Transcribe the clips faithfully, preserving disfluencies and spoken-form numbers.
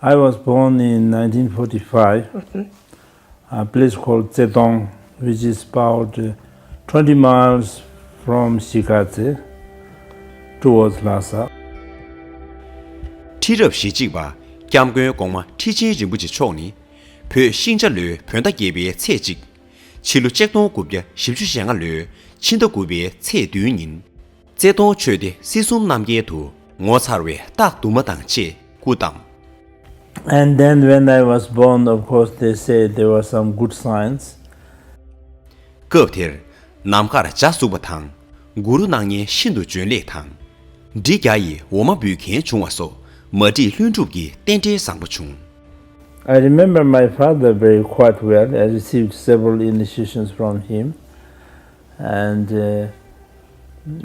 I was born in nineteen forty-five, a place called Tsetong, which is about uh, twenty miles from Shikatse, towards Lhasa. ཁྲི་རབས་ཞེ་གཅིག་པ་སྐྱབས་མགོན་གོང་མ་ཁྲི་ཆེན་རིན་པོ་ཆེ་མཆོག་ནི། བོད་ཤིང་བྱ་ལོའི་བོད་ཟླ་བརྒྱད་པའི་ཚེས་གཅིག་ཕྱི་ལོ་ཆིག་སྟོང་དགུ་བརྒྱ་བཞི་བཅུ་ཞེ་ལྔ་ལོའི་ཕྱི་ཟླ་དགུ་པའི་ཚེས་བདུན་ཉིན། རྩེ་གདོང་ཆོས་སྡེ་སྲིད་གསུམ་རྣམ་རྒྱལ་དུ་ངོ་མཚར་བའི་རྟགས་དུ་མ་དང་བཅས་སྐུ་བལྟམས། And then when I was born, of course, they said there were some good signs. སྐབས་དེར་ནམ་མཁར་འཇའ་ཟུག་པ་དང་། གུ་རུ་སྣང་བརྙན་ཤིན་ཏུ་འཇོན་ལེགས་དང་། འབྲི་རྒྱ་ཡི་འོ་མ་འབུལ་མཁན་བྱུང་བ་སོགས་མ་བསྒྲིགས་ལྷུན་གྲུབ་ཀྱི་རྟེན་འབྲེལ་བཟང་པོ་བྱུང་། I remember my father very quite well. I received several initiations from him. And uh,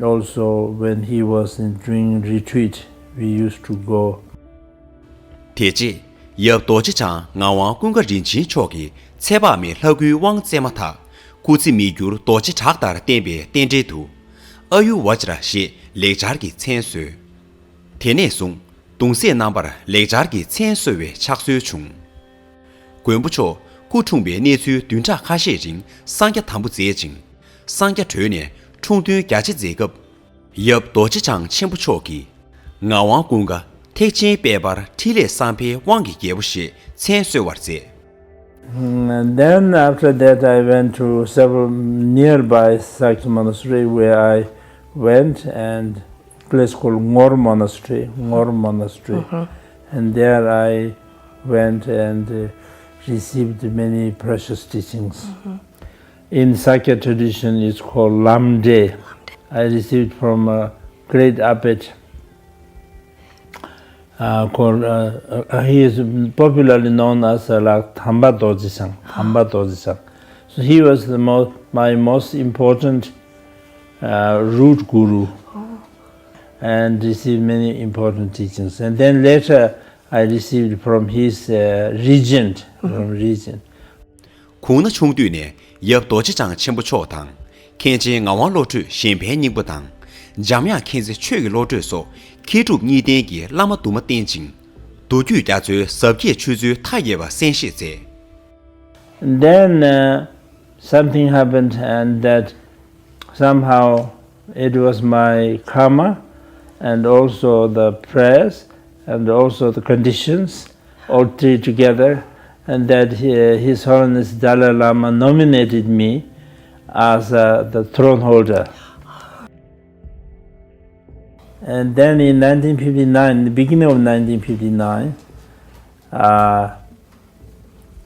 also, when he was in, doing retreat, we used to go. དེ་རྗེས་ཡབ་རྡོ་རྗེ་འཆང་ངག་དབང་ཀུན་དགའ་རིན་ཆེན་མཆོག་གིས་ཚེ་དཔག་མེད་ལྷ་སྐུའི་དབང་བསྩལ་མ་ཐག་སྐུ་ཚེ་མི་འགྱུར་རྡོ་རྗེ་བྲག་ལྟར་བརྟན་པའི་རྟེན་འབྲེལ་དུ། ཨ་ཡུ་ཝ་ཇྲ་ཞེས་ལེགས་སྦྱར་གྱི་མཚན་གསོལ། དེ་ནས་བཟུང་གདུང་སྲས་རྣམ་པར་ལེགས་སྦྱར་གྱི་མཚན་གསོལ་བའི་ཕྱག་སྲོལ་བྱུང་། མགོན་པོ་མཆོག་སྐུ་འཁྲུངས་པའི་གནས་ཚུལ་བདུན་ཕྲག་ཁ་ཤས་རིང་སངས་རྒྱས་དམ་པོ་མཛད་ཅིང་། སངས་རྒྱས་གྲོལ་ནས་འཁྲུངས་སྟོན་རྒྱ་ཆེ་མཛད་སྐབས། ཡབ་རྡོ་རྗེ་འཆང་ཆེན་པོ་མཆོག་གིས་ངག་དབང་ཀུན་དགའ་ཐེག་ཆེན་དཔལ་འབར་ཕྲིན་ལས་བསམ་འཕེལ་དབང་གི་རྒྱལ་པོ་ཞེས་མཚན་གསོལ་བར་མཛད། And then after that, I went to several nearby Sakya monastery where I went and place called Ngor Monastery, Ngor Monastery. And there I went and uh, received many precious teachings. In Sakya tradition, it's called Lamdre. I received from a great abbot uh, called, uh, uh, he is popularly known as uh, like Tamba Dorji-san. Tamba Dorji-san. So he was the most, my most important uh, root guru and received many important teachings. And then later I received from his uh, regent, from regent. གུང་ན་ཆུང་དུས་ནས་ཡབ་རྡོ་རྗེ་འཆང་ཆེན་པོ་མཆོག་དང་། མཁན་ཆེན་ངག་དབང་བློ་གྲོས་གཞན་ཕན་སྙིང་པོ་དང་། འཇམ་དབྱངས་མཁྱེན་བརྩེ་ཆོས་ཀྱི་བློ་གྲོས་སོགས་མཁས་གྲུབ་གཉིས་ལྡན་གྱི་བླ་མ་དུ་མ་བསྟེན་ཅིང་། མདོ་རྒྱུད་རྒྱ་མཚོའི་ཟབ་རྒྱས་ཆོས་ཚུལ་མཐའ་ཡས་པ་གསན་བཞེས་མཛད། Then uh, something happened, and that somehow it was my karma, and also the prayers, and also the conditions, all three together, and that he, His Holiness Dalai Lama nominated me as uh, the throne holder. And then in nineteen fifty-nine, in the beginning of nineteen fifty-nine, uh,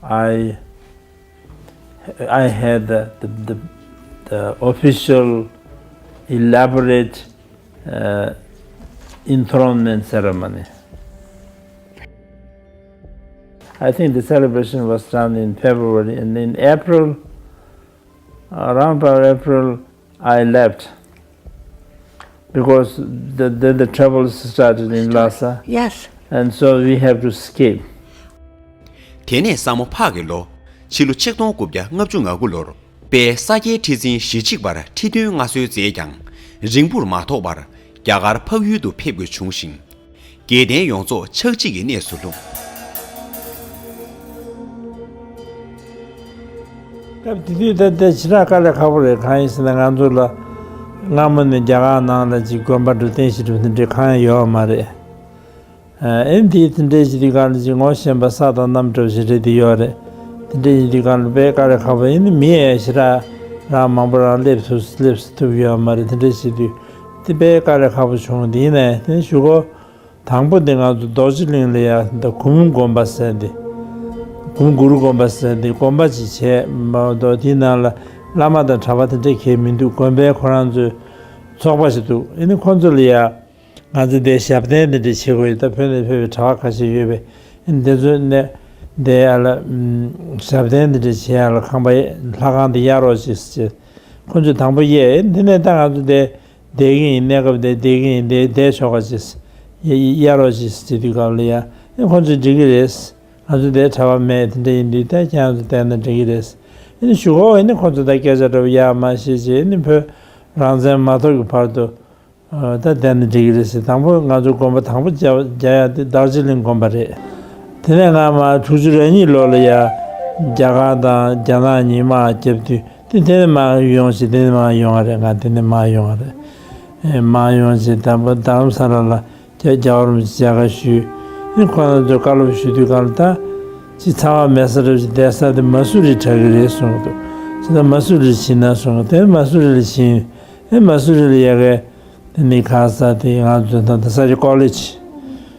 I, I had the, the, the, the official, elaborate uh, enthronement ceremony. I think the celebration was done in February, and in April, around about April, I left because the, the, the troubles started in Lhasa, yes. And so we have to escape. དེ་ནས་ས་མོ་ཕག་གི་ལོ། ཕྱི་ལོ་ཆིག་སྟོང་དགུ་བརྒྱ་ལྔ་བཅུ་ང་དགུ་ལོར། པའི་ས་སྐྱའི་ཁྲི་འཛིན་ཞེ་གཅིག་པར་ཁྲི་འདོན་མངའ་གསོལ་མཛད་ཀྱང་། རིང་པོར་མ་ཐོགས་པར་རྒྱ་གར་འཕགས་ཡུལ་དུ་ཕེབས་དགོས་བྱུང་ཞིང་། རྒྱལ་བསྟན་ཡོངས་རྫོགས་ཆག་འཇིག་གི་གནས་སུ་ལྷུང་། སྐབས་དེ་དུས་ད་ལྟའི་ཞེ་དྲག་དཀའ་ལས་ཁག་པོ་རེད། གང་ཡིན་ཟེར་ན་ང་ཚོ་ལ་སྔ་མོ་ནས་རྒྱ་གར་ནང་ལ་ཅིག་དགོན་པ་འགྲོ་རྟེན་ཞིག་འགྲོ་དེ་འདྲའི་གང་ཡང་ཡོད་མ་རེད། ཨེ་འདི་དེ་འདྲའི་ཞིག་དུས་གང་ལ་ཅིག་ངོ་ཤེས་པ་ས་དང་གནམ་འདྲ་བོ་ཞིག་རེད་དེ་ཡོད་རེད། དེ་འདྲའི་ཞིག་དུས་གང་ལ་དཔེ་དཀའ་ལས་ཁག་པོ་ཡིན་ནི་མི་ཡང་ཞེ་དྲག་རང་མང་པོ་རང་སླེབས་ཐུབ་སླེབས་ཐུབ་ཡོད་མ་རེད། དེ་འདྲའི་ཞིག་དུས་དེ་དཔེ་དཀའ་ལས་ཁག་པོ་བྱུང་། དེ་ཡིན་ནའི་དེ་ཞུ་གོ། དང་པོ་དེ་ང་ཚོ་རྡོ་རྗེ་གླིང་ལ་ཡ་ད་གུམ་དགོན་པ་ཟེར་འདི། གུམ་གུ་རུ་དགོན་པ་ཟེར་འདི་དགོན་པ་ཅིག་བྱས་མ་གཏོགས་དེའི་ནང་ལ་བླ་མ་དང་གྲྭ་པ་དེ་འདྲ་གང་མི་འདུག་དགོན་པའི་ཁོ་རང་ཚོའི་ཚོགས་པ་ཞིག་འདུག་ཨེ་ནི་ཁོང་ཚོ་ལ་ཡ་ང་ཚོ་འདིར་ཞབས་བརྟན་དེ་འདྲ་བྱེད་དགོས་ཡོད། ད་བོད་ནས་ཕེབས་པའི་གྲྭ་པ་ཁ་ཤས་ཡོད་པས་ཨེ་ནི་དེ་ཚོ་ནས་འདི་ཡ་ལ་ཞབས་བརྟན་དེ་འདྲ་བྱེད་ཡ་ལ་ཁང་པ་ལྷ་ཁང་དེ་གཡར་རོགས་ཞེས་ཟེར། ཁོང་ཚོས་དང་པོ་གཡར། ཨེ་ནི་དེ་ནས་ད་ང་ཚོ་འདི་བསྡད་ཀྱི་ཡིན། གནས་སྐབས་དེ་བསྡད་ཀྱི་ཡིན། དེ་བསྡད་ཆོག་ག་ཅེས། ཡ་ཡ་གཡར་རོགས་ཅེས་ཟེར་དུས་སྐབས་ལ་ཡ། ཨེ་ཁོང་ཚོས་འགྲིག་གི་རེད། ང་ཚོ་དེ་གྲྭ་པ་མེད། དེ་འདྲ་ཡིན་དུས་ད་ཁྱེད་རང་ཚོ་བསྡད་ན་འགྲིག་གི་རེད། ཨེ་ནི་ཞུ་གོ། ཨེ་ནི་ཁོང་ཚོ་ད་སྐད་ཆ་འདྲ་པོ་ཡ་མ་བཤད་བྱས་ཨེ་ནི་བོད་རང་བཙན་མ་ཐོབ་ཀྱི་བར་དུ་ཨ་ད་བསྡད་ན་འགྲིག་གི་རེད་ཟེར། དང་པོ་ང་ཚོ་དགོན་པ་དང་པོ་རྒྱག་རྒྱག་ཡ་དེ་རྡོ་རྗེ་གླིང་དགོན་པ་རེད། དེ་ནས་ང་མར་དྲུག་ཅུ་རེ་གཉིས་ལོ་ལ་ཡ་རྒྱ་གར་དང་རྒྱ་ནག་གཉིས་དམག་བརྒྱབ་དུས་དེ་དེ་ནས་མར་ཡོང་ཞིག་དེ་ནས་མར་ཡོང་བ་རེད། ང་དེ་ནས་མར་ཡོང་བ་རེད། ཨེ་མར་ཡོང་ཞིག་དང་པོ་རྡ་རམ་ས་ལ་ལ་རྒྱ་རྒྱལ་བ་རིན་པོ་ཆེ་མཇལ་ཁ་ཞུས། ཨེ་ཁོ་རང་ཚོས་བཀའ་སློབ་ཞུ་དུས་སྒང་ལ་ད་ཅིག་ཚ་བ་མེད་ས་རེད་ཅིག་བསྡད་ས་དེ་མ་སུ་རི་དྲག་གི་རེད་གསུང་གི་འདུག་ཅི་ད་མ་སུ་རི་ཕྱིན་ན་གསུང་གི་དེ་མ་སུ་རི་ལ་ཕྱིན། ཨེ་མ་སུ་རི་ལ་ཡ་གའི་དེ་ནི་ཁ་ས་དེ་ང་ཚོ་ད་ལྟ་ས་སྐྱ་ཀོ་ལེ་ཇི་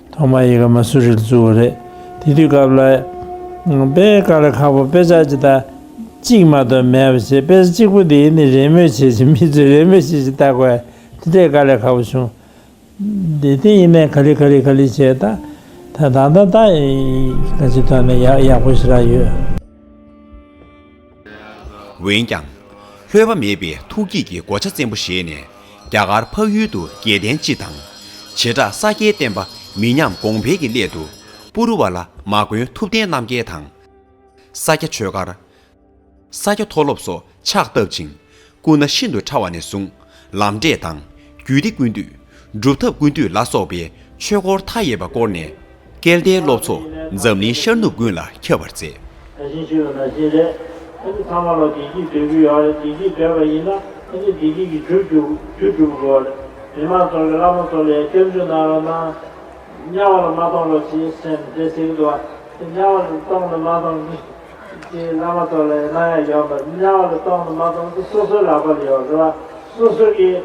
ཐོག་མ་ཡི་ག་མ་སུ་རི་ལ་བཙུགས་པ་རེད། དེ་དུས་སྐབས་ལ་དཔེ་དཀའ་ལས་ཁག་པོ་དཔེ་ཆ་ཅིག་ད་གཅིག་མ་གཏོགས་མེད་པ་བྱས། དཔེ་ཆ་གཅིག་པོ་དེ་ནི་རེས་མོས་བྱེད་ཅིག་མི་ཚོས་རེས་མོས་བྱེད་ཅིག་ལྟ་དགོས། དེ་འདྲའི་དཀའ་ལས་ཁག་པོ་བྱུང་། དེ་དེ་ཡིན་ནའི་ག་ལེ་ག་ལེ་ག་ལེ་བྱས་ད་ད་ད་ད་ད་ག་ཅིག་ཐོག་ནས་ཡག་ཡག་པོ་ཞེ་དྲག་ཡོད། འོན་ཀྱང་། ལྷོད་པ་མེད་པའི་ཐུགས་བསྐྱེད་ཀྱི་གོ་ཆ་བཙན་པོ་བཞེས་ནས་རྒྱ་གར་འཕགས་ཡུལ་དུ་རྒྱལ་བསྟན་སྤྱི་དང་། བྱེ་བྲག་ས་སྐྱའི་བསྟན་པ་མི་ཉམས་གོང་འཕེལ་གྱི་སླད་དུ་པུ་རུ་ཝ་ལ་མ་དགོན་ཐུབ་བསྟན་རྣམ་རྒྱལ་དང་། ས་སྐྱ་ཆོས་སྒར། ས་སྐྱ་མཐོ་སློབ་སོགས་ཕྱག་བཏབ་ཅིང་སྐུ་ན་ཤིན་ཏུ་ཕྲ་བ་ནས་བཟུང་ལམ་འབྲས་དང་རྒྱུད་སྡེ་ཀུན་བཏུས། སྒྲུབ་ཐབས་ཀུན་བཏུས་ལ་སོགས་པའི་ཆོས་སྐོར་མཐའ་ཡས་པ་བསྐོར་ནས་སྐལ་ལྡན་སློབ་ཚོགས་འཛམ་གླིང་ཤར་ནུབ་ཀུན་ལ་ཁྱབ་པར་མཛད། ད་གཤིན་ཤི་ལ་ན་གཤིན་རེད། ཨ་ནི་ཚང་མ་ལ་བདེ་སྐྱིད་འདོད་ཀྱི་ཡོད་རེད། བདེ་སྐྱིད་འདོད་པ་ཡིན་ན་ཨ་ནི་བདེ་སྐྱིད་ཀྱི་རྒྱུ་རྒྱུ་རྒྱུ་སྒྲུབ་དགོས་རེད། མི་མང་ཚོ་གི་བླ་མ་ཚོ་ལ་སྐྱབས་འཇུག་གནང་རོགས་གནང་། དམྱལ་བ་ལ་མ་གཏོང་རོགས་བྱེད་ཟེར་ནས་དེ་ཟེར་གྱི་འདུག་བ། དེ་དམྱལ་བ་ལ་གཏོང་དང་མ་གཏོང་གི་ཅེས་བླ་མ་ཚོ་ལ་གནང་ཡ་ཡོད་པ། དམྱལ་བ་ལ་གཏོང་དང་མ་གཏོང་དེ་སོ་སོའི་ལག་པ་ལ་ཡོད་རེད་བ། སོ་སོ་གིས་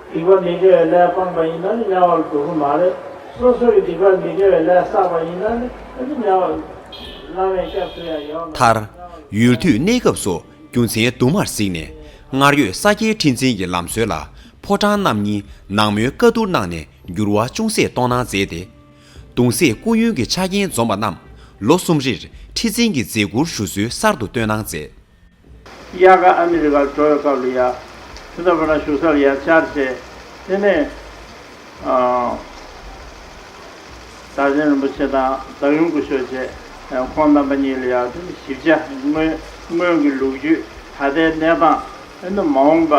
སྡིག་པ་མི་དགེ་བའི་ལས་སྤངས་པ་ཡིན་ན་ནི་དམྱལ་བ་ལ་འགྲོ་གི་མ་རེད། སོ་སོ་གིས་སྡིག་པ་མི་དགེ་བའི་ལས་བསགས་པ་ཡིན་ན་ནི་ཨ་ནི་དམྱལ་བ་ལ་བླ་མས་སྐྱབས་བཅོལ་ཡ་ཡོད་མ་རེད། མཐར། ཡུལ་དུས་གནས་སྐབས་སོགས་རྒྱུ་མཚན་དུ་མར་གཟིགས་ནས་སྔར་ཡོད་ས་སྐྱའི་ཁྲི་འཛིན་གྱི་ལམ་སྲོལ་ལ་ཕོ་བྲང་རྣམ་གཉིས་ནང་མོལ་བཀའ་བསྡུར་གནང་ནས་འགྱུར་བ་ཅུང་ཟད་གཏོང་གནང་མཛད་དེ། གདུང་སྲས་སྐུ་ཡོན་གྱི་ཆ་རྐྱེན་འཛོམས་པ་རྣམས་ལོ་གསུམ་རེར་ཁྲི་འཛིན་གྱི་མཛད་ཁུར་ཞུ་སྲོལ་གསར་དུ་བཏོན་གནང་མཛད། དབྱར་ཁ་ཨ་མི་རི་ཀར་འགྲོ་བའི་སྐབས་ལ་ཡ། ཁྱིམ་ཚང་ཕོ་བྲང་བཞུགས་ས་ལ་ཡ་བཅར་བྱས། དེ་ནས། ཨ། བདག་ཆེན་རིན་པོ་ཆེ་དང་བདག་ཡུམ་སྐུ་ཞབས་བཅས་ཁོང་རྣམ་པ་གཉིས་ལ་ཡ་དེ་ནས་ཞིབ་ཆ་སྔོན་སྔོན་གྱི་ལོ་རྒྱུས་ད་ལྟའི་གནས་སྟངས། ཨ་ནི་མ་འོངས་པ་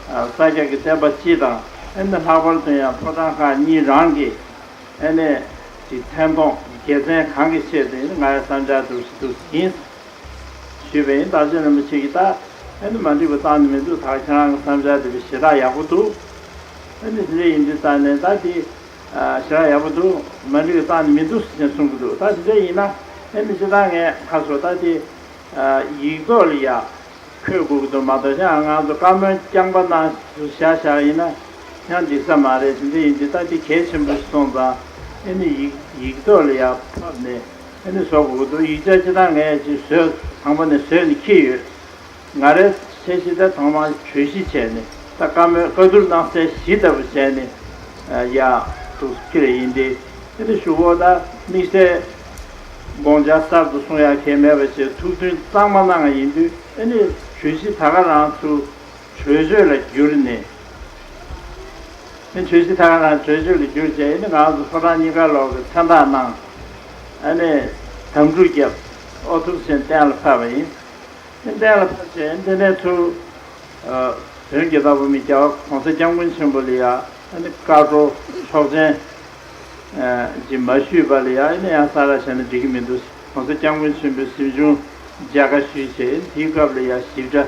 ས་སྐྱ་གི་བསྟན་པ་སྤྱི་དང་། ཨ་ནི་ལྷག་པར་དུ་ཡང་ཕོ་བྲང་ཁག་གཉིས་རང་གི་ཨ་ནི་ཀྱི་ཐད་གཏོང་དགེ་མཚན་གང་གི་ཆེད་དུ་ཡིན་ན་ང་ཡང་བསམ་འཆར་འདུག་འདུག་ཡིན་ཞུས་པ་ཡིན། བདག་ཆེན་རིན་པོ་ཆེ་གིས་ད་ཨ་ནི་མ་འགྲིག་པ་གཏན་ནས་མི་འདུག་ད་ཁྱེད་རང་གི་བསམ་འཆར་དེ་ཞེ་དྲག་ཡག་པོ་འདུག་ཨ་ནི་དེ་འདྲ་ཡིན་དུས་ཙང་ནས་ད་དེ་ཞེ་དྲག་ཡག་པོ་འདུག་མ་འགྲིག་པ་གཏན་ནས་མི་འདུག་ཟེར་གསུང་གི་འདུག་ད་དེ་འདྲ་ཡིན་ན་ཨ་ནི་སྤྱིར་བཏང་ངས་ཁ་སོ་ད་དེ་ཡིག་ཐོག་ལ་ཡ། འཁོད་དགོས་ཀྱི་འདུག་མ་གཏོགས་ཡང་ང་ཚོ་བཀའ་མོལ་རྐྱང་པ་གནང་བཞག་བཞག་ཡིན་ན་ཡང་འགྲིག་ས་མ་རེད། དེ་འདྲ་ཡིན་དུས་ད་དེ་གལ་ཆེན་པོ་ཞིག་སོང་ཙང་ཨ་ནི་ཡིག་ཡིག་ཐོག་ལ་ཡར་ཕབ་ནས་ཨ་ནི་བཟོ་དགོས་ཀྱི་འདུག་ཡིག་ཆ་ཅི་ལྟར་ངས་ཅིག་བཟོས་དང་པོ་ནས་བཟོས་ནས་འཁྱེར་ཡོད། ང་རའི་འཆར་གཞི་ད་ཐོག་མར་གྲོས་གཞི་བྱས་ནས་ད་བཀའ་མོལ་བཀའ་བསྡུར་གནང་སའི་གཞི་ལྟ་བུ་བྱས་ནས་ཡར་འདུག་འཁྱེར་ཡིན་ཏེ། ཨ་ནི་གཞུག་གུ་ད་དམིགས་བསལ་དགོངས་འཆར་གསར་དུ་གསུང་ཡག་གང་མེད་པ་བྱས་ཐུགས་མཐུན་གཙང་མ་གནང་བ་ཡིན་དུས་ཨ་ནི་གྲོས་གཞི་ད་ག་རང་ཚུར་གྲོས་ཆོད་ལ་བསྒྱུར་ནས། ཨ་ནི་གྲོས་གཞི་ད་ག་རང་གྲོས་ཆོད་ལ་བསྒྱུར་བྱས་ཨ་ནི་ང་ཚོ་ཕོ་བྲང་གཉིས་ཀ་ལོག་གི་མཚན་རྟགས་གནང་། ཨ་ནི་དམ་ཕྲུག་རྒྱབ་ཨོ་ཐུགས་ཆེན་གཏན་ལ་ཕབ་པ་ཡིན། ཨ་ནི་གཏན་ལ་ཕབ་བྱས་ཨ་ནི་དེ་ནས་ཚུར། དོན་གྱི་ལྟ་བུ་མི་རྒྱལ་བ་གོང་ས་སྐྱབས་མགོན་ཆེན་པོ་ལ་ཡ་ཨ་ནི་བཀའ་བགྲོ་ཆོག་མཆན་ཅིག་མ་ཞུས་པ་ལ་ཡ་ཨ་ནི་ཡང་གསལ་བསྒྲགས་བྱས་ན་འགྲིག་གི་མི་འདུག་གོང་ས་སྐྱབས་མགོན་ཆེན་པོས་གཟིམ་ཆུང་མཇལ་ཁ་ཞུས་བྱས་དེའི་སྐབས་ལ་ཡ་ཞིབ་ཕྲ་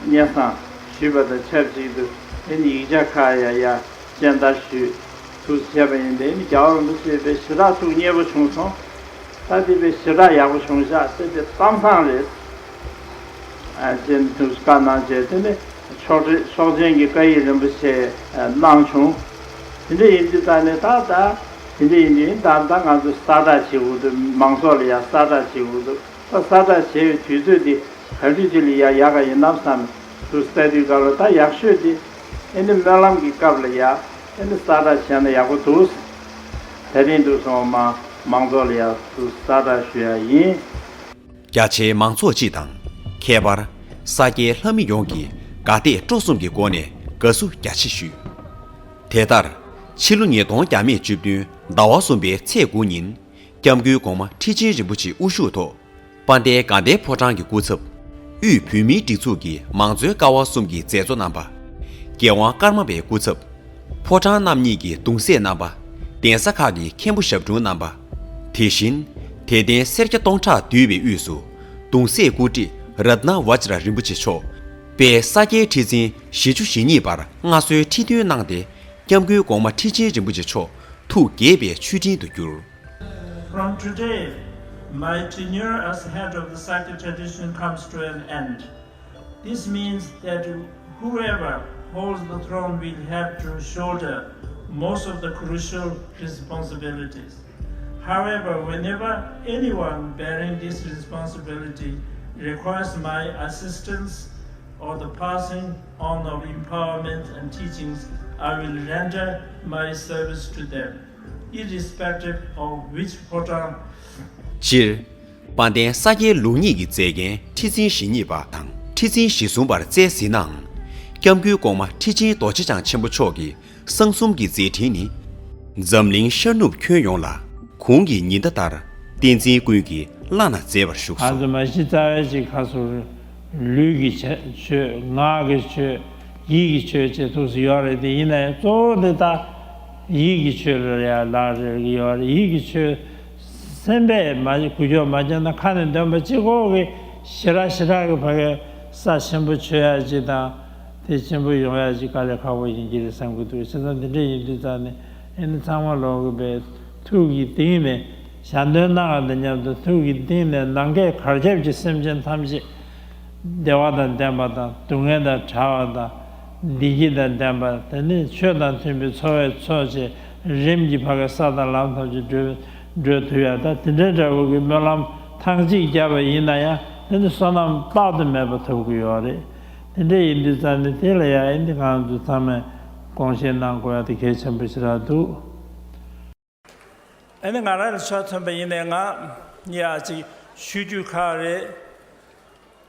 སྙན་སེང་ཞུས་པ་དང་ཆབས་ཅིག་ཏུ་ཨ་ནི་ཡིག་ཆ་ཁག་ཡ་ཡ་སྤྱན་བསྟར་ཞུས་ཐུགས་བྱས་པ་ཡིན་ཏེ་ཨ་ནི་རྒྱལ་བ་རིན་པོ་ཆེ་དཔེ་ཞེ་དྲག་ཐུགས་མཉེས་པོ་བྱུང་སོང་། ད་དེ་དཔེ་ཞེ་དྲག་ཡག་པོ་བྱུང་ཤག་དེ་དཔེ་གཏམ་བཟང་རེད། ཨ་ཅེན་དུ་བཀའ་གནང་བྱས་དེ་ནི་ཆོག་ཆོག་མཆན་གྱི་བཀའ་ཡིག་རིན་པོ་ཆེ་གནང་བྱུང་། དེ་འདྲ་ཡིན་དུས་ད་ནི་ད་ད་དེ་འདྲ་ཡིན་དུས་ད་ད་ང་ཚོ་གསལ་བསྒྲགས་བྱེད་དགོས་འདུག་མང་ཚོགས་ལ་ཡང་གསལ་བསྒྲགས་བྱེད་དགོས་འདུག་ད་གསལ་བསྒྲགས་བྱེད་པའི་དུས་ཚོད་འདི་ག་དུས་ཅིག་ལ་ཡ་ཡག་ག་ཡིན་ནམ་བསམ་དུ་ལྟ་དུས་སྐབས་ལ་ད་ཡག་ཤོས་འདི་ཨེ་ནི་སྨོན་ལམ་གྱི་སྐབས་ལ་ཡ་ཨེ་ནི་གསལ་བསྒྲགས་བྱས་ན་ཡག་པོ་འདུག་ད་རིང་འདུག་སོང་མ་མང་ཚོགས་ལ་ཡ་དུ་གསལ་བསྒྲགས་ཞུ་ཡ་ཡིན། རྒྱ་ཆེའི་མང་ཚོགས་སྤྱི་དང་ཁྱད་པར་ས་སྐྱའི་ལྷ་མི་ཡོངས་ཀྱིས་དགའ་དད་སྤྲོ་གསུམ་གྱི་སྒོ་ནས་དགའ་བསུ་རྒྱ་ཆེ་ཞུས། དེ་ལྟར་ཕྱི་ལོ་ཉིས་སྟོང་བརྒྱ་མེད་བཅུ་བདུན་ཟླ་བ་གསུམ་པའི་ཚེས་དགུ་ཉིན་སྐྱབས་མགོན་གོང་མ་ཁྲི་ཆེན་རིན་པོ་ཆེ་དབུ་བཞུགས་ཐོག་དཔལ་ལྡན་དགའ་ལྡན་ཕོ་བྲང་གི་སྐུ་ཚབ། དབུས་བོད་མིའི་སྒྲིག་འཛུགས་ཀྱི་མང་གཙོའི་ཀ་བ་གསུམ་གྱི་མཛད་གཙོ་རྣམ་པ། རྒྱལ་དབང་ཀརྨ་པའི་སྐུ་ཚབ། ཕོ་བྲང་རྣམ་གཉིས་ཀྱི་གདུང་སྲས་རྣམ་པ། གདན་ས་ཁག་གི་མཁན་པོ་ཞབས་དྲུང་རྣམ་པ། དེ་བཞིན་ དད་ལྡན་སེར་སྐྱ་སྟོང་ཕྲག་འདུས་པའི་དབུས་སུ། གདུང་སྲས་སྐུ་བགྲེས་རཏྣ་བཛྲ་རིན་པོ་ཆེ་མཆོག་པས་ས་སྐྱའི་ཁྲི་འཛིན་བཞི་བཅུ་ཞེ་གཉིས་པར་མངའ་གསོལ་ཁྲི་འདོན་གནང་སྟེ། སྐྱབས་མགོན་གོང་མ་ཁྲི་ཆེན་རིན་པོ་ཆེ་མཆོག་ཐུགས་དགྱེས་པའི་མཆོད་སྤྲིན་དུ་གྱུར། From today, my tenure as head of the Sakya tradition comes to an end. This means that whoever holds the throne will have to shoulder most of the crucial responsibilities. However, whenever anyone bearing this responsibility requires my assistance or the passing on of empowerment and teachings, I will render my service to them, irrespective of which quota. སྤྱིར། དཔལ་ལྡན་ས་སྐྱའི་ལུགས་གཉིས་ཀྱི་མཛེས་རྒྱན་ཁྲི་འཛིན་ཞེ་གཉིས་པ་དང་ཁྲི་འཛིན་ཞེ་གསུམ་པར་བསྩལ་ཟིན་ནའང་། སྐྱབས་མགོན་གོང་མ་ཁྲི་ཆེན་རྡོ་རྗེ་འཆང་ཆེན་པོ་མཆོག་གི་གསང་གསུམ་གྱི་མཛད་འཕྲིན་ནི། འཛམ་གླིང་ཤར་ནུབ་ཁྱོན་ཡོངས་ལ་གུང་གི་ཉི་ཟླ་ལྟར་བསྟན་འཛིན་ཀུན་གྱི་བླ་ན་མཛེས་པར་བཞུགས་ང་སོ། ཚོ་མ་གཞི་རྩ་བའི་ཅིག་ཁ་སོ་ལུས་ཀྱི་ཆ་ཆོས། ངག་གི་ཆོས། ཡིད་ཀྱི་ཆོས་བཅས་ཐུགས་སུ་ཡོད་རེད་དེ། ཡིན་ན་ཡང་གཙོ་བོ་དེ་ད་ཡིད་ཀྱི་ཆོས་ལ་ཡང་ལག་རེག་གི་ཡོད་རེད། ཡིད་ཀྱི་ཆོས་སེམས་པས་མ་གུ་ཅོག་མ་བརྒྱབ་ན་ཁ་ནས་འདོན་པ་གཅིག་པོ་གི་ཞེ་དྲག་ཞེ་དྲག་གི་ཕ་གའི་ས་ཆེན་པོ་ཆོད་ཡ་ཅིག་དང་དེ་ཆེན་པོ་ཡོང་ཡ་ཅིག་དཀའ་ལས་ཁག་པོ་ཡིན་གྱི་རེད་བསམ་གྱི་འདུག་བྱས་ཙང་དེ་འདྲ་ཡིན་དུས་ཙང་ནས་ཨེ་ནི་ཚང་མ་ལོག་གི་པའི་ཐུགས་ཀྱི་གཏིང་ནས་ཞལ་འདོན་གནང་བ་དང་མཉམ་དུ་ཐུགས་ཀྱི་གཏིང་ནས་ནམ་མཁའི་གར་ཁྱབ་ཀྱི་སེམས་ཅན་ཐམས་ཅད་བདེ་བ་དང་ལྡན་པ་དང་སྡུག་བསྔལ་དང་བྲལ་བ་དང་བདེ་སྐྱིད་དང་ལྡན་པ། དེ་ནི་ཆོས་དང་མཐུན་པའི་འཚོ་བའི་འཚོ་བྱེད་རིམ་གྱིས་ཕ་གི་ས་དང་ལམ་ཐམས་ཅད་བགྲོད་བགྲོད་ཐུབ་ཡ། ད་དེ་འདྲའི་འདྲ་བོ་གི་སྨོན་ལམ་ཐེངས་གཅིག་བརྒྱབ་པ་ཡིན་ན་ཡང་དེ་ནི་བསོད་ནམས་དཔག་ཏུ་མེད་པ་ཐོབ་ཀྱི་ཡོད་རེད། དེ་འདྲ་ཡིན་དུས་ཙང་ནི་དེ་ལ་ཡང་ཨེ་འདི་ང་ཚོ་ཚང་མས་དགོངས་བཞེས་གནང་དགོས་ཡ་དེ་གལ་ཆེན་པོ་ཞིག་རེད་འདུག་ཨ་ནི་ང་རང་ལ་ཆ་མཚོན་པ་ཡིན་ནའི་ང་ཡ་ཅིག་ཆོས་བརྒྱུད་ཁག་རེད།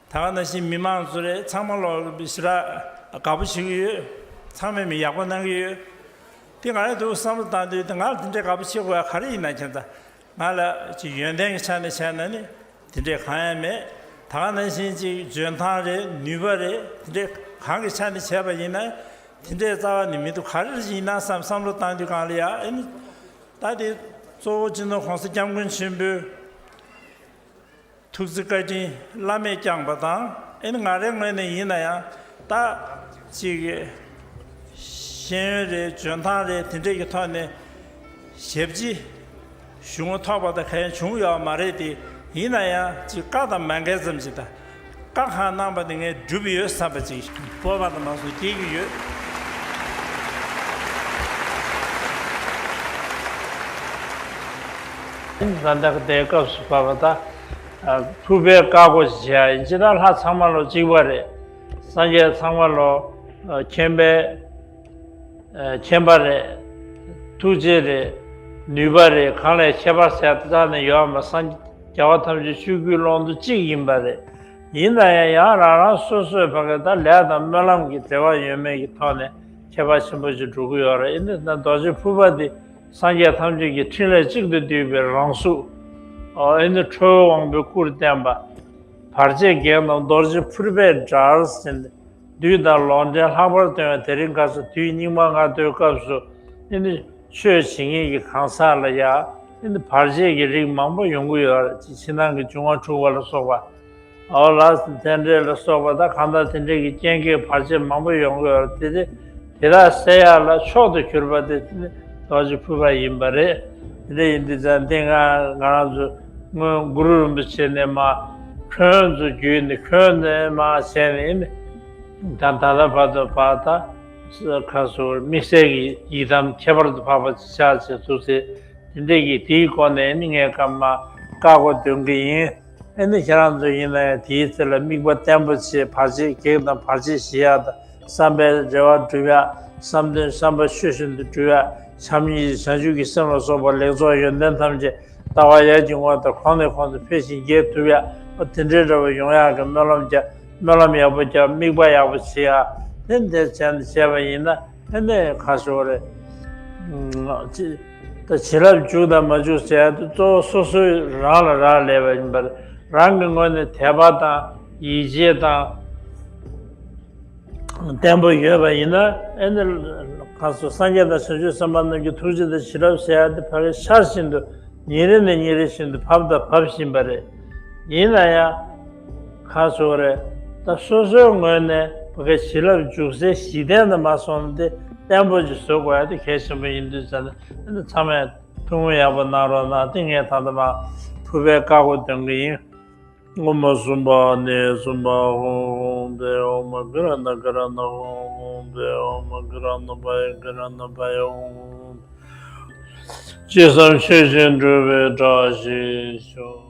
ད་ག་ནང་བཞིན་མི་མང་ཚོ་རེད། ཚང་མ་ལོ་ཞེ་དྲག་དགའ་པོ་བྱེད་ཀྱི་ཡོད། ཚང་མས་མི་ཡག་པོ་གནང་གི་ཡོད། དེ་ང་རང་དུ་བསམ་བློ་བཏང་དུས་དེ་ང་ལ་དེ་འདྲའི་དགའ་པོ་བྱེད་དགོས་ཡ་ག་རེ་ཡིན་ན་ཁྱེད་ད་ང་ལ་ཅིག་ཡོན་ཏན་གྱི་ཆ་ནས་བྱས་ན་ནི་དེ་འདྲའི་གང་ཡང་མེད། ད་ག་ནང་བཞིན་ཅིག་འཇོན་ཐང་རེད། ནུས་པ་རེད། དེ་འདྲའི་གང་གི་ཆ་ནས་བྱས་པ་ཡིན་ན་དེ་འདྲའི་རྩ་བ་ནས་མི་འདུག་ག་རེ་ཡིན་ན་བསམ་བསམ་བློ་བཏང་དུས་གང་ལ་ཡ་ཨེ་ནི། ད་དེ་གཙོ་བོ་སྤྱི་ནོར་༸གོང་ས་༸སྐྱབས་མགོན་ཆེན་པོའི་ཐུགས་བརྩེ་བཀའ་དྲིན་བླ་མེད་བསྐྱངས་པ་དང་། ཨེ་ནི་ང་རའི་ངོས་ནས་ཡིན་ན་ཡང་ད་ཅིག་ཤེས་ཡོན་རེད། འཇོན་ཐང་རེད། དེ་འདྲས་ཀྱི་ཐོག་ནས་ཞབས་ཕྱི་ཞུ་ངོ་ཐོག་པ་དང་གང་ཡང་བྱུང་ཡོད་མ་རེད་དེ། ཡིན་ན་ཡང་ཅིག་བཀའ་དང་མ་འགལ་ཙམ་ཞིག་དང་། བཀའ་གང་གནང་པ་དེ་ངས་བསྒྲུབས་ཡོད་བསམ་པ་ཅིག་སྤོབས་པ་དང་མ་སོགས་སྐྱེ་གི་ཡོད། ད་ལྟ་དེའི་སྐབས་སུ་བབ་པ་ད་ཕུར་པའི་བཀའ་བསྒོ་ཞིག་བྱ་ཡིན་ཅི་ད་ལྷ་ཚང་མ་ལོ་གཅིག་པ་རེད། སངས་རྒྱས་ཚང་མ་ལོ་མཁྱེན་པའི་མཁྱེན་པ་རེད། ཐུགས་རྗེ་རེད། ནུས་པ་རེད། གང་ལས་ཁྱད་པར་ཟེར་རྩ་ནས་ཡོད་མ། སངས་རྒྱས་པ་ཐམས་ཅད་ཆོས་ཀུན་ཀློང་དུ་གཅིག་ཡིན་པ་རེད། ཡིན་ན་ཡང་ཡང་རང་རང་སོ་སོའི་བར་གྱི་ད་ལས་དང་སྨོན་ལམ་གྱི་འབྲེལ་བ་ཡོད་མེད་ཀྱི་ཐོག་ནས་ཁྱད་པར་ཆེན་པོ་ཞིག་འགྲོ་གི་ཡོད་རེད། ཡིན་ན་ད་རྡོ་རྗེ་ཕུར་པ་འདི་སངས་རྒྱས་ཐམས་ཅད་ཀྱི་ཕྲིན་ལས་གཅིག་ཏུ་བསྡུས་པའི་རང་གཟུགས། ཨོ་ཨེ་ནི་ཁྲོ་བོའི་དབང་པོའི་སྐུར་བསྟན་པ། བར་ཆད་བགེགས་རྣམས་རྡོ་རྗེ་ཕུར་པས་བསྒྲལ་ཟེར་ནས། བདུད་དང་ལོག་འདྲེན་ལྷག་པར་སྟོན་པའི་དེ་རིང་ཁ་སང་དུས་སྙིགས་མ་ལྔ་བདོའི་སྐབས་སུ་ཨེ་ནི་ཆོས་བྱེད་མཁན་གྱི་གང་ཟག་ལ་ཡ་ཨེ་ནི་བར་ཆད་ཀྱི་རིགས་མང་པོ་ཡོང་གི་ཡོད་རེད། ཅིག་ཕྱི་ནང་གི་འབྱུང་བ་འཁྲུགས་པ་ལ་སོགས་པ། ཨོ་ལགས་སོ། རྟེན་འབྲེལ་ལ་སོགས་པ་དང་གང་ལྟར་དེ་འདྲའི་གི་རྐྱེན་གྱིས་བར་ཆད་མང་པོ་ཡོང་གི་ཡོད་རེད། དེ་དེ་དེ་དག་སེལ་ཡག་ལ་མཆོག་ཏུ་གྱུར་པ་དེ་ནི་རྡོ་རྗེ་ཕུར་པ་ཡིན་པ་རེད། དེ་འདྲ་ཡིན་དུས་ཙང་དེ་སྔ་ང་རང་ཚོ་སྔོན་གུ་རུ་རིན་པོ་ཆེ་ནས་མར་འཁོན་ཚོ་བརྒྱུད་ནས་འཁོན་ནས་མར་བྱས་ནས་ཡིན་ནས་ད་ད་ལྟ་བར་དུ་བར་ད་ཁ་སོ་དམིགས་བསལ་གྱི་ཡི་དམ་ཁྱད་པར་དུ་འཕགས་པ་ཅིག་ཆགས་བྱས་ཐུགས་སྲས་དེ་འདྲས་ཀྱིས་དེའི་སྒོ་ནས་ནི་ངས་སྐར་མ་བཀའ་བསྒོ་འདོན་གྱི་ཡིན། ཨེ་ནི་ཁྱེད་རང་ཚོ་ཡིན་ན་ཡང་དེའི་ཚེ་ལ་དམིགས་པ་བརྟན་པོ་བྱེད། བར་ཆད་གེགས་དང་བར་ཆད་ཞི་ཡག་དང་བསམ་པའི་རེ་བ་འགྲུབ་ཡག་བསམ་དོན་བསམ་པ་ཆོས་བཞིན་དུ་འགྲུབ་ཡག་བྱམས་སྙིང་རྗེ་བྱང་ཆུབ་ཀྱི་སེམས་ལ་སོགས་པ་ལེགས་ཚོགས་ཡོན་ཏན་ཐམས་ཅད་ལྟ་བ་ཡིད་ཀྱི་ངོ་ལྟར་གོང་ནས་གོང་དུ་འཕེལ་ཞིང་རྒྱས་ཐུབ་ཡག་དེ་འདྲའི་འདྲ་བ་ཡོང་ཡག་གི་སྨོན་ལམ་རྒྱག་སྨོན་ལམ་ཡག་པོ་རྒྱག་དམིགས་པ་ཡག་པོ་བྱེད་ཡག་དེ་འདྲ་བྱས་ནས་བྱས་པ་ཡིན་ན། ཨེ་ནས་ཁ་ཤོར་རེད། ཅི་ད་བྱིན་རླབས་འཇུག་དང་མ་འཇུག་ཟེར་ཡ་དེ་གཙོ་བོ་སོ་སོའི་རང་ལ་རག་ལས་པ་ཡིན་པར། རང་གི་ངོས་ནས་དད་པ་དང་ཡིད་ཆེས་དང་བརྟན་པོ་ཡོད་པ་ཡིན་ན། ཨེ་ནས་ཁ་སོ་སངས་རྒྱས་དང་བྱང་ཆུབ་སེམས་དཔའ་རྣམས་ཀྱི་ཐུགས་རྗེ་དང་བྱིན་རླབས་ཟེར་ཡ་དེ་ཕ་གི་ཤར་བཞིན་དུ་ ཉིན་རེ་ནས་ཉིན་རེ་བཞིན་དུ་བབ་དང་བབ་བཞིན་པ་རེད། ཡིན་ན་ཡང་། ཁ་ཚོ་རེད། ད་སོ་སོའི་ངོས་ནས་བོད་སྐད་བྱིན་རླབས་འཇུག་སའི་གཞི་རྟེན་དུ་མ་སོང་ན་དེ་བརྟན་པོ་ཅིག་བཟོ་དགོས་ཡ་དེ་གལ་ཆེན་པོ་ཡིན་དུས་ཙང་ནས། ཨ་ནི་ཚང་མས་ཐུགས་སྨོན་ཡག་པོ་གནང་རོགས་གནང་། དེ་ངས་ད་ལྟ་མ་ཕུར་པའི་བཀའ་བསྒོ་འདོན་གི་ཡིན། ཨོཾ་སུམྦྷ་ནི་སུམྦྷ་ཧཱུྃ་ཧཱུྃ་ཕཊ། ཨོཾ་གྷི་རཱ་ཎ་གྷི་རཱ་ཎ་ཧཱུྃ་ཧཱུྃ་ཕཊ། ཨོཾ་གྷི་རཱ་ཎ་པ་ཡེ་གྷི་རཱ་ཎ་པ་ཡེ་ཧཱུྃ་ཧཱུྃ་ཕཊ། ཅི་བསམ་ཤེས་བཞིན་འགྲུབ་པའི་བཀྲ་ཤིས་ཤོག།